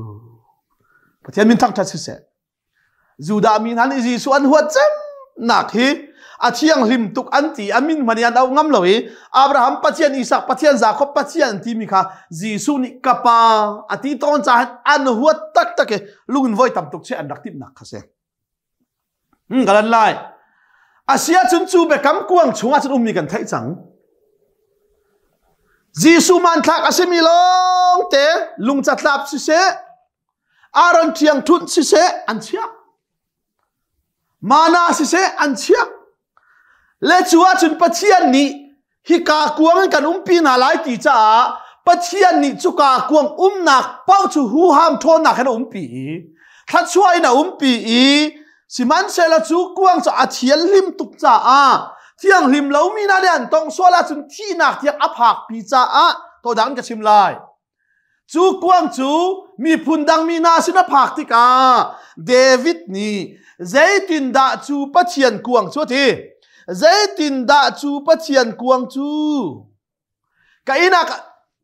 Pathian min thangṭhat siseh. Judah mi hna nih Jesuh an huat cemnak hi a thianghlim tuk an ti a min hmanh an auh ngam lo i Abraham Pathian Isak Pathian Jakob Pathian timi kha Jesuh nih ka pa a ti tawn caah an huat taktak i lungin voi tam tuk che an rak timhnak kha si. Ka lan lai. Asia cun cu biakam kuang chungah cun ummi kan theih cang. Jesuh manthlak a simi lawng te lungcatlap siseh, Aaron ṭhiang ṭhunh siseh an chiah. Mana siseh an chiah. Le cu ahcun Pathian nih hika kuang in kan umpi hna lai ti caah Pathian nih cuka kuang umnak paoh cu huham ṭhawnnak in a umpi i thluachuah in a umpi i sihmanhsehlaw cu kuang cu a thianhlim tuk caah thianghlim lomi hna nih an tongh sual ahcun thihnak tiang a phakpi caah todang ka chim lai. Cu kuang cu miphun dang mi hna sin a phak tikah David nih zeitindah cu Pathian kuang cu a ti? Zeitindah cu Pathian kuang cu ka inn ah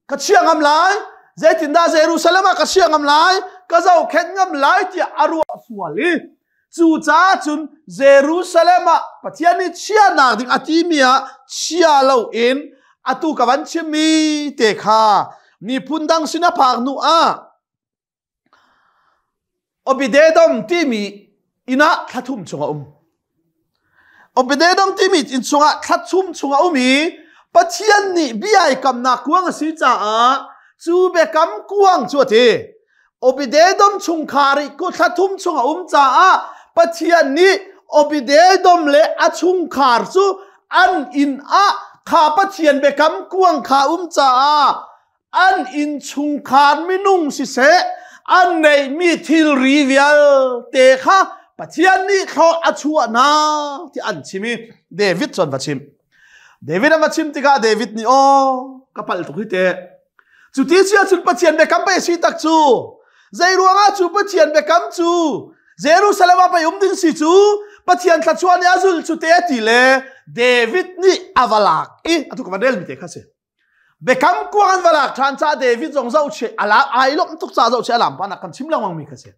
ka chia ngam lai? Zeitindah Jerusalem ah ka chia ngam lai? Ka zohkhenh ngam lai tiah a ruah sual i Cucaah cun Jerusalem ah Pathian nih chiahnak ding a timi ah chia loin atu ka van chimmi te kha miphun dang sin a phak hnu ah Obededom timi inn ah thla thum chung a um. Obededom timi inn chungah thla thum chung a um i Pathian nih bia ai kamnak kuang a si caah cu biakam kuang cu a ti. Obededom chungkhar i thla thum chung a um caah Pathian nih Obededom le a chungkhar cu an inn ah kha Pathian biakam kuang kha um caah an inn chungkhar minung siseh an neihmi thilri vialte kha Pathian nih thlawh a chuah hna ti an chim i David cun va chim. David a va chim tikah David nih aw ka palh tuk hi teh Cu ti si ahcun Pathian biakam pei si tak cu. Zei ruangah cu Pathian biakam cu Jerusalem ah pei um ding si cu Pathian thluachuah nih a zul cu te a ti le David nih a va lak i atu ka van rel mi te kha si. Biakam kuang an va lak ṭhan caah David zong zohchih a lak ai lawmh tuk caah zohchih a lam panak kan chim lengmang mi kha si.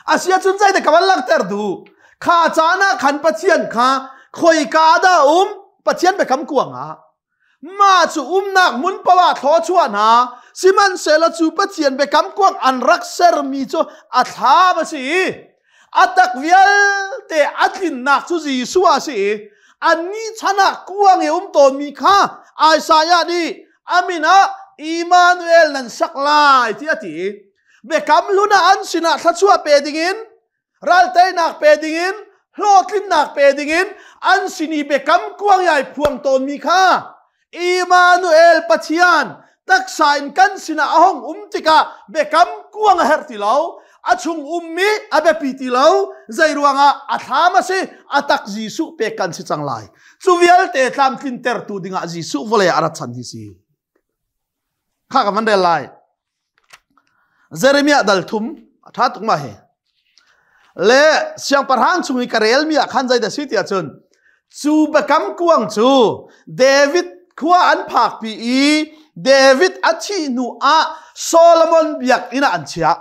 Asia cun zei ka van langhter duh kha caan ah khan Pathian kha khoika dah um Pathian biakam kuang ah mah cu umnak hmun paoh ah thluachuah hna sihmanhsehlaw cu Pathian biakam kuang an rak sermi cu a thlam a si i a tak vialte a tlinnak cu Jesuh a si i annih chan ah kuang i um tawnmi kha Isaiah nih a min ah Immanuel nan sak lai tiah a ti biakam hlun ah an sinah thluachuah pe dingin ralteinak pe dingin hlawhtlinnak pe dingin an sin i biakam kuang i ai phuang tawnmi kha Immanuel Pathian taksa in kan sinah a hung um tikah biakam kuang a herh ti lo. A chung ummi a biapi ti lo. Zei ruangah a thlam a si, a tak Jesuh pek kan si cang lai. Cu vialte tlamtlintertu dingah Jesuh vawlei ah a rat chan hi si. Kha ka van rel lai. Jeremiah dal thum a ṭha tuk ma hi. Le siangpahrang chung i ka relmi ah khan zeidah si tiah cun cu biakam kuang cu David khua an phakpi i David a thih hnu ah Solomon biakinn ah an chiah.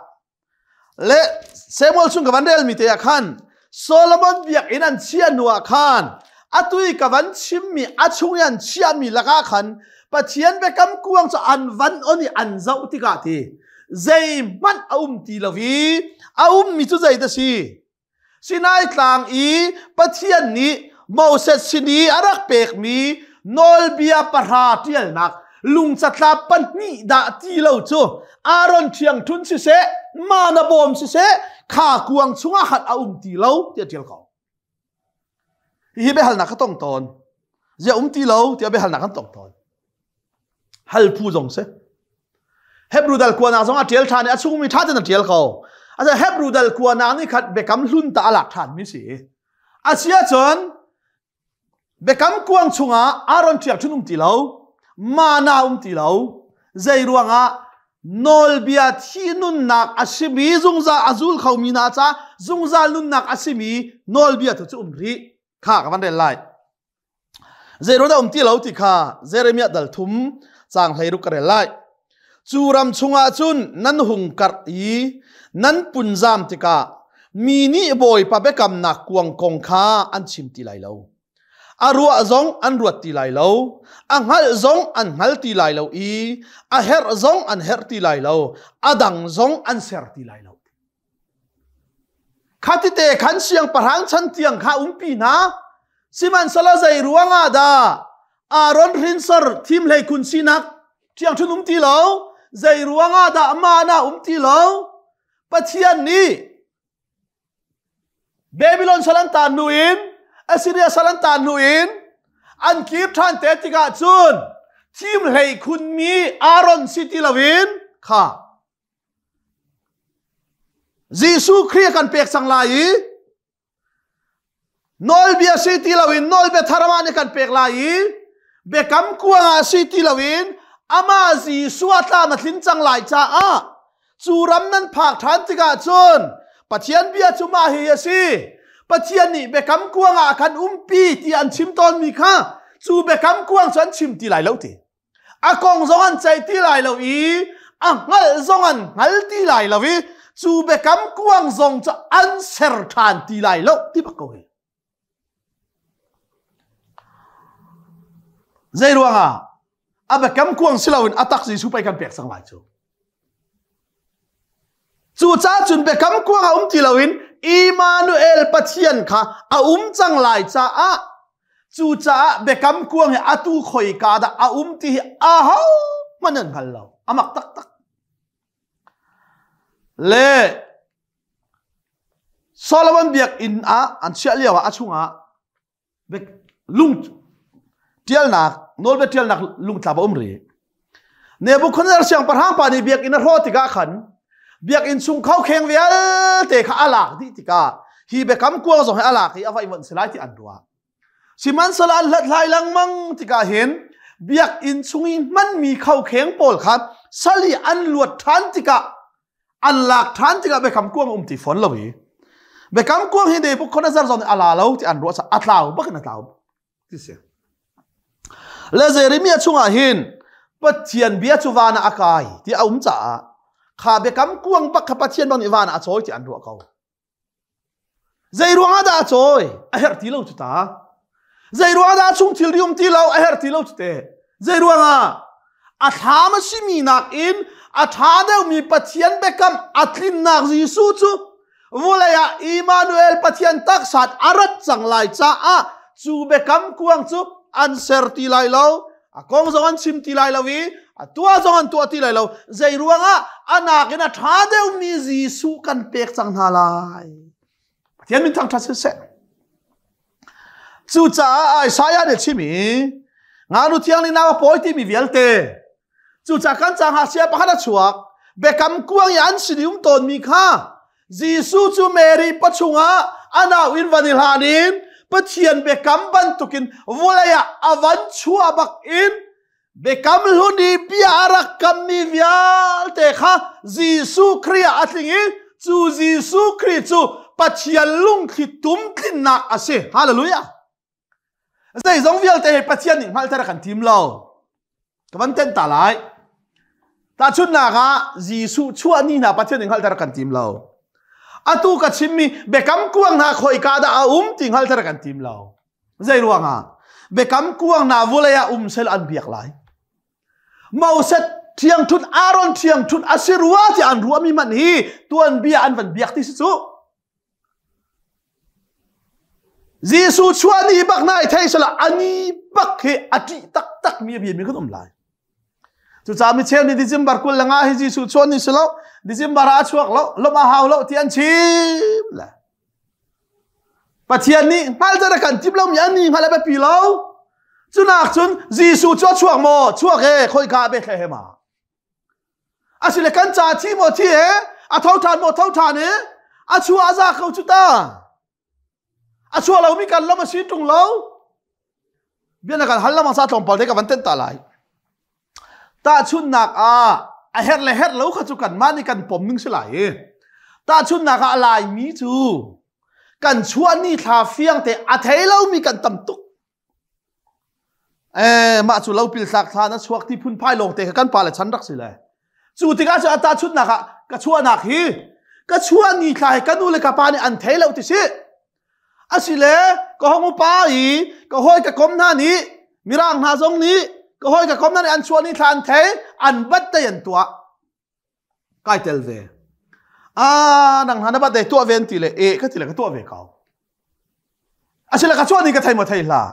Le Samuel chung ka van relmi te ah khan Solomon biakinn an chiah hnu ah khan atu i ka van chimmi a chung i an chiahmi lakah khan Pathian biakam kuang cu an van on i an zoh tikah ti zeihmanh a um ti lo i a ummi cu zei dah si Sinai tlang i Pathian nih Moses sin i a rak pekmi nawlbia pahra ṭialnak lungcatlap pahnih dah ti lo cu Aaron ṭhiangṭhun siseh, mana bawm siseh, kha kuang chungah khan a um ti lo tiah ṭial ko. Hihi biahalnak ka tong tawn. Ziah um ti lo tiah biahalnak kan tong tawn. Hal phu zong si. Hebrew dal kuanak zong a ṭial ṭhan i a chungmi ṭha tein a ṭial ko. Asa Hebrew dal kuanak nih khat biakam hlun ta a lak ṭhan mi si. A si ahcun biakam kuang chungah Aaron ṭhiak ṭhun um ti lo, mana um ti lo, zei ruangah nawlbia thi nunnak a simi zungzal a zul khomi hna ca zungzal nunnak a simi nawlbia tu cu um rih. Kha ka van rel lai. Zeiruang dah um ti lo ti kha Jeremiah dal thum caang 16 ka rel lai. Cu ram chungah cun nan hung karh i nan punzam tikah mi nih Bawipa biakamnak kuang kong kha an chim ti lai lo. A ruah zong an ruat ti lai lo, a hngalh zong an hngal ti lai lo i a herh zong an herh ti lai lo, a dang zong an ser ti lai lo. Khatite khan siangpahrang chan tiang kha umpi hna. Sihmanhsehlaw zei ruangah dah Aaron hrinsor thim hlei khun sinak ṭhiangṭhun um ti lo? Zei ruangah dah mana um ti lo? Pathian nih Babylon sal an taan hnu in Assyria sal an taan hnu in an kir ṭhan te tikah cun thim hlei khunmi Aaron si ti loin kha Jesuh Khrih a kan pek cang lai i nawlbia si ti loin nawlbia thar amah nih kan pek lai i biakam kuang ah si ti loin amah Jesuh a tlam a tlin cang lai caah cu ram nan phak ṭhan tikah cun Pathian bia cu mah hi a si. Pathian nih biakam kuang ah a kan umpi ti an chim tawnmi kha cu biakam kuang cu an chim ti lai lo ti. A kong zong an ceih ti lai lo i a hngalh zong an hngal ti lai lo i cu biakam kuang zong cu an ser ṭhan ti lai lo ti bak ko hi. Zei ruangah a biakam kuang si loin a tak Jesuh pei kan pek cang lai cu. Cucaah cun biakam kuang a um ti loin Immanuel Pathian kha a um cang lai caah cucaah biakam kuang hi atu khoika dah a um ti hi aho hmanh an hngal lo. A mak taktak. Le Solomon biakinn ah an chiah lio ah a chungah lung ṭialnak nawlbia ṭialnak lungtlap a um rih. Nebuchadnezzar siangpahrang pa nih biakinn a hrawh tikah khan biakinn chung khaukheng vialte kha a lak dih tikah hi biakam kuang zong hi a lak i a va i vonh si lai ti an ruah. Sihmanhsehlaw an hlathlai lengmang tikah hin biakinn chung i hmanmi khaukheng pawl kha sal i an luat ṭhan tikah an lak ṭhan tikah biakam kuang um ti fawn lo i biakam kuang hi Nebuchadnezzar zong nih a la lo ti an ruah a tlau bak in a tlau ti si le Jeremiah chungah hin Pathian bia cu van ah a kai ti a um caah kha biakam kuang bak kha Pathian bang nih van ah a cawi ti an ruah ko Zei ruangah dah a cawi? A herh ti lo cu ta. Zei ruangah dah a chung thilri um ti lo? A herh ti lo cu te. Zei ruangah? A thlam a simi nakin a ṭha deuhmi Pathian biakam a tlinnak Jesuh cu vulei ah Immanuel Pathian taksa a rat cang lai caah cu biakam kuang cu an ser ti lai lo. A kong zong an chim ti lai lo i a tuah zong an tuah ti lai lo. Zei ruangah a nakin a ṭha deuhmi Jesuh kan pek cang hna lai. Pathian min thangṭhat siseh. Cucaah Isaiah nih a chim i ngaknu thiang nih nau a pawi timi vialte cucaah kan ca ngakchia pakhat a chuak biakam kuang i an sin i um tawnmi kha. Jesuh cu Mary pachungah a nau in van i hlan in Pathian biakam bantukin vawlei ah a van chuah bak in biakam hlun i bia a rak kammi vialte kha Jesuh Khrih ah a tling i cu Jesuh Khrih cu Pathian lungthli tum tlinnak a si. Hallelujah! Zeizong vialte hi Pathian nih hngalhter a kan tim lo. Ka van tenh ta lai. Tahchunhnak ah Jesuh chuah ni hna Pathian nih hngalhter a kan tim lo. Atu ka chimmi biakam kuang hna khoika dah a um ti hngalhter a kan tim lo. Zei ruangah? Biakam kuang hna vulei ah um sel an biak lai. Moses thiangthut Aaron thiangthut a si rua ti an ruahmi man hi tuanbia an van biak ti si cu. Jesuh chuah ni bak na i thei sala ani bak hi a ṭih taktak mi a bia mi kan um lai. Cucaah mi cheu nih December 25 hi Jesuh chuah ni si lo, December ah a chuak lo, lawmh a hau lo ti an chim le. Pathian nih hngalter a kan timh lomi ani hngalh a biapi lo. Cunak cun Jesuh cu a chuak maw? Chuak e, khoika Bethlehem ah. Asile kan ca thi maw thi he a tho ṭhan maw tho ṭhan i a chuah a za ko cu ta. A chuah lomi kan lam a si ṭung lo. Bia na kan hal lamang sa tlawmpal te ka van tenh ta lai. Tahchunhnak ah a herh le herh lo kha cu kanmah nih kan pom ning si lai i. Tahchunhnak ah a laimi cu kan chuah ni thla fiang te a thei lomi kan tam tuk. Mah cu lopil tlak thla na chuak ti phunphai lawng te kha kan pa le chan rak si le. Cu tikah cu a tahchunhnak ah ka chuahnak hi ka chuah ni thla hi ka nu le ka pa nih an thei lo ti si. Asile ka hong upa i ka hawi ka kom hna nih mirang hna zong nih ka hawi ka kom hna nih an chuah ni thla an thei an bat te an tuah. Kai tel ve. Ah nang hna na bat dei tuah ve an ti le e ka ti le ka tuah ve ko. Asile ka chuah ni ka thei maw thei hlah.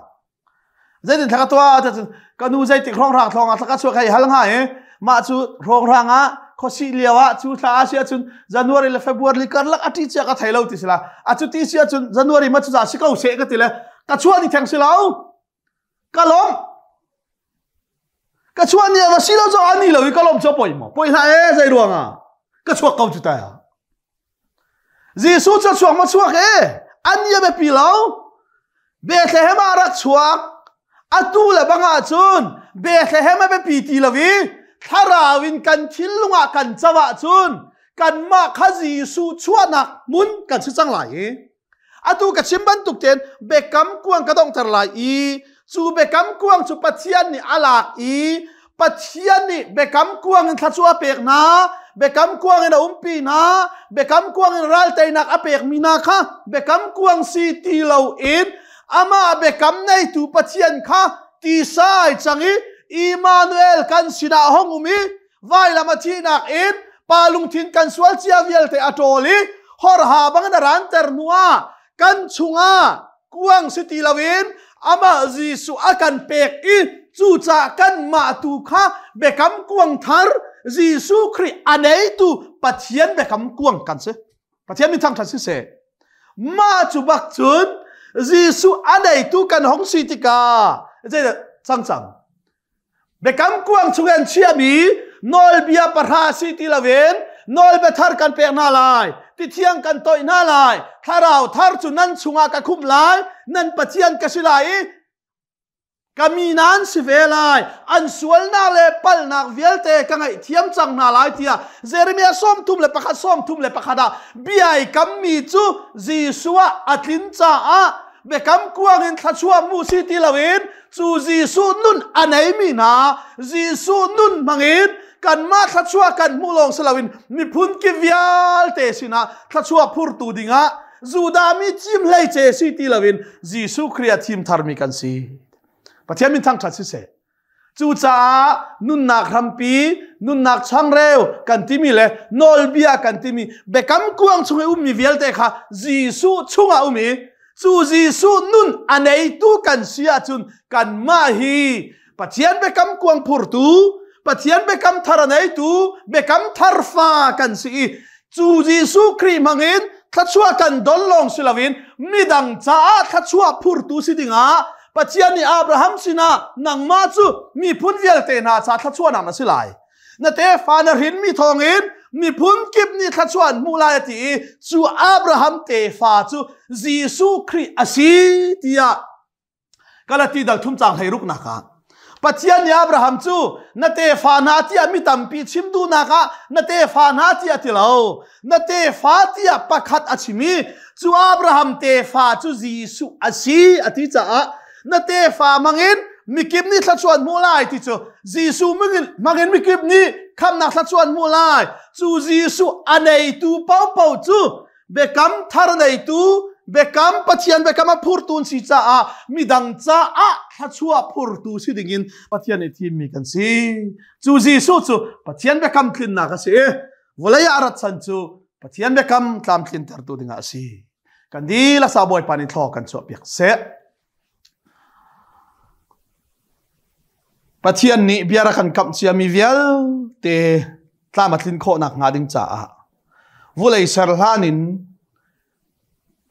Zeitin thla ka tuah cun ka nu zeitik hrawnghrang thlawng ah thla ka chuak hei hal hnga i mah cu hrawnghrang ah khuasih lio ah cu thla a si ahcun January le February karlak a ṭi cia ka thei lo ti si la a cu ti si ahcun January ma cu za si ko seh ka ti le ka chuah ni theng si lo ka lawm ka chuah ni a si lo zong ani lo i ka lawm cu poi maw poi hlah e zei ruang ah ka chuak ko cu ta Jesuh cu chuak ma chuak e an i a biapi lo Bethlehem ah rak chuak atu le bang ah cun Bethlehem a biapi ti lo i thlarau in kan thinlung ah kan co ahcun kanmah kha Jesuh chuahnak hmun kan si cang lai i Atu ka chim bantuk tein biakam kuang ka donghter lai i cu biakam kuang cu Pathian nih a lak i Pathian nih biakam kuang in thluachuah a pek hna, biakam kuang in a umpi hna, biakam kuang in ralteinak a pekmi hna kha biakam kuang si ti loin amah biakam neitu Pathian kha tisa ai cang i Immanuel kan sinah hong um i vailam a thihnak in pa lungthin kan sual cia vialte a ṭawl i horha bangin a ranter hnuah kan chungah kuang si ti loin amah Jesuh a kan pek i cucaah kanmah tu kha biakam kuang thar Jesuh Khrih a neitu Pathian biakam kuang kan si. Pathian min thangṭhat siseh. Mah cu bak cun Jesuh a neitu kan hong si tikah zeidah cang cang Biakam kuang chung an chiahmi nawlbia pahra si ti loin nawlbia thar kan pek hna lai, tithiang kan toih hna lai, thlarau thar cu nan chungah ka khumh lai, nan Pathian ka si lai i ka mi nan si ve lai, an sualnak le palhnak vialte ka ngaihthiam cang hna lai tiah Jeremiah 31 31 ah bia i kammi cu Jesuh ah a tlin caah biakam kuang in thluachuah mu si ti loin cu Jesuh nun a neimi hna Jesuh nun hmangin kanmah thluachuah kan hmuh lawng si loin miphun ki vialte sinah thluachuah phurtu dingah Judah mi cim hlei ce si ti loin Jesuh Khrih ah thim tharmi kan si. Pathian min thangṭhat siseh. Cucaah nunnak hrampi, nunnak changreu kan timi le nawlbia kan timi biakam kuang chung i ummi vialte kha Jesuh chungah um i cu Jesuh nun a neitu kan si ahcun kanmah hi Pathian biakam kuang phurtu, Pathian biakam thar a neitu, biakam thar fa kan si i cu Jesuh Khrih hmangin thluachuah kan don lawng si loin midang caah thluachuah phurtu si dingah Pathian nih Abraham sinah nangmah cu miphun vialte hna ca thluachuahnak na si lai. Na tefa na hrinmi thawngin Miphun kip nih thluachuah an hmuh lai a ti i cu Abraham tefa cu Jesuh Khrih a si tiah Galati dal thum cang hlei ruknak ah Pathian nih Abraham cu na tefa hna tiah mi tampi chim duhnak ah na tefa hna tiah ti lo, na tefa tiah pakhat a chim i cu Abraham tefa cu Jesuh a si a ti caah na tefa mangin mikip nih thluachuah hmu lai ti cu Jesuh mangin mikip nih khamnak thluachuah hmu lai. Cu Jesuh a neitu paohpaoh cu biakam thar neitu, biakam Pathian biakam a phurtu an si caah midang caah thluachuah phurtu si dingin Pathian nih thimmi kan si. Cu Jesuh cu Pathian biakam tlinnak a si i vawlei ah rat chan cu Pathian biakam tlamtlintertu dingah a si. Kan dihlak sa Bawipa nih thlaw kan chuahpiak seh. Pathian nih bia rak kan kamh ciami vialte tlam a tlin khawh nakhnga ding caah vulei ser hlan in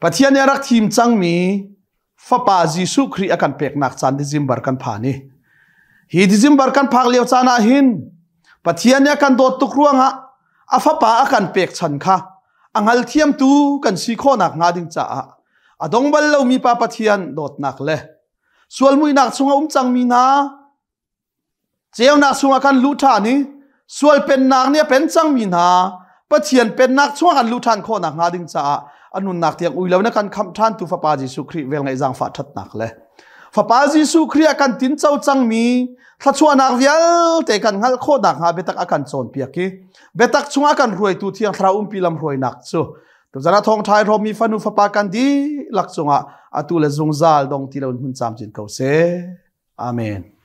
Pathian nih a rak thim cangmi Fapa Jesuh Khrih a kan peknak caan December kan phan i hi December kan phak lio caan ah hin Pathian nih a kan dawt tuk ruangah a Fapa a kan pek chan kha a hngalthiamtu kan si khawh nakhnga ding caah a dong bal lomi Pa Pathian dawtnak le sual muihnak chungah um cangmi hna ceunak chungah kan luh ṭhan i sual pennak nih a pen cangmi hna Pathian pennak chungah kan luh ṭhan khawh nakhnga ding caah a nunnak tiang ui lo na kan khamh ṭhan tu Fapa Jesuh Khrih velngeih zaangfah ṭhatnak le Fapa Jesuh Khrih ah kan tinco cangmi thluachuahnak vialte kan hngalh khawh nakhnga biatak a kan cawnpiak i biatak chungah kan hruaitu Thiang Thlarau umpi lam hruainak cu tuzan ah thawngṭha i hrawmmi fanu fapa kan dihlak cungah atu le zungzal dong ti lo in hmun camcin ko seh. Amen.